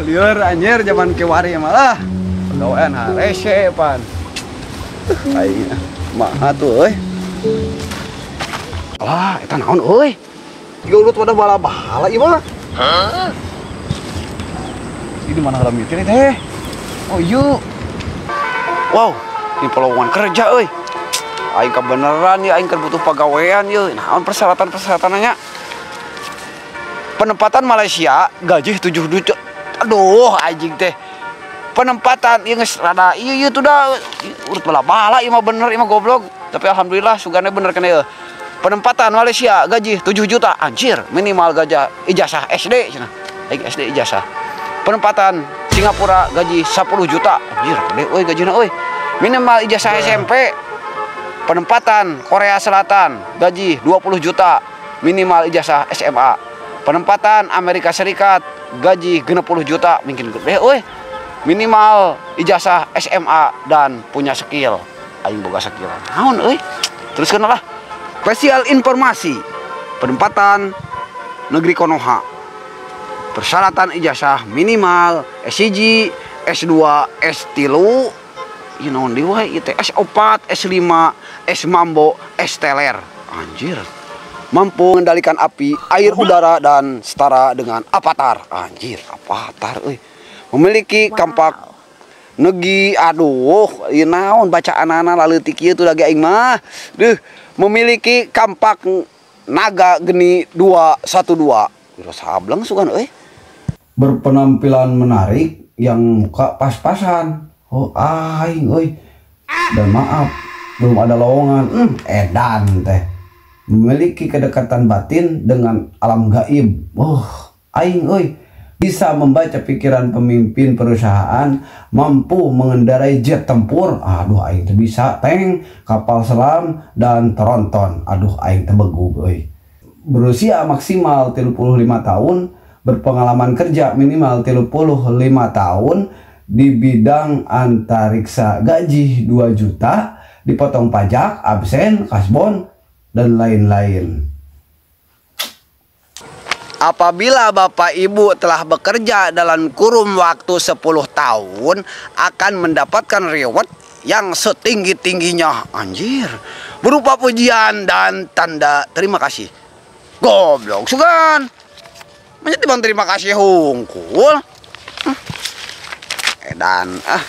Lieur anjir zaman kiwari malah. Pagawean harese pan. Aing mah tuh euy. Alah, eta naon euy? Tiga urut wadah bala-bala ieu mah. Hah? Ini mana heula mikir teh? Oh iya. Wow, ini lowongan kerja euy. Aing kebeneran ya, aing keur butuh pagawean ye. Naon persyaratan-persyaratannya? Penempatan Malaysia, gaji 7 juta. Aduh, anjing teh. Penempatan ieu geus rada ieu ieu tuh dah urut bala-bala ieu mah bener ieu mah goblok. Tapi alhamdulillah sugane bener kana ieu. Penempatan Malaysia gaji 7 juta anjir, minimal gaji ijazah SD cenah. Aing SD ijazah. Penempatan Singapura gaji 10 juta anjir, gede euy gajina euy. Minimal ijazah SMP. Penempatan Korea Selatan gaji 20 juta, minimal ijazah SMA. Penempatan Amerika Serikat gaji 60 juta, mungkin gede euy. Minimal ijazah SMA dan punya skill. Aing boga skill. Naon euy? Teruskeun lah. Spesial informasi penempatan negeri Konoha. Persyaratan ijazah minimal S1, S2, S3, ieu naon deui wae ieu teh S4, S5, S Mambo, S Teler. Anjir. Mampu mengendalikan api, air, udara dan setara dengan avatar. Anjir, avatar euy. Memiliki kampak negi, aduh, ieu naon bacaanana laleutik ieu tuh lagi aing mah. Duh, memiliki kampak naga geni 212. Kira sableng sugan euy. Berpenampilan menarik yang muka pas-pasan. Oh aing euy. Dan maaf, belum ada lowongan. Edan teh. Memiliki kedekatan batin dengan alam gaib. Oh, aing euy. Bisa membaca pikiran pemimpin perusahaan, mampu mengendarai jet tempur. Aduh aing teh bisa, tank, kapal selam dan tronton. Aduh aing teh begug euy. Berusia maksimal 35 tahun, berpengalaman kerja minimal 35 tahun di bidang antariksa, gaji 2 juta, dipotong pajak, absen, kasbon, dan lain-lain. Apabila Bapak Ibu telah bekerja dalam kurun waktu 10 tahun, akan mendapatkan reward yang setinggi-tingginya. Anjir, berupa pujian dan tanda terima kasih. Goblok sugan. Banyak bang terima kasih hungkul. Edan ah.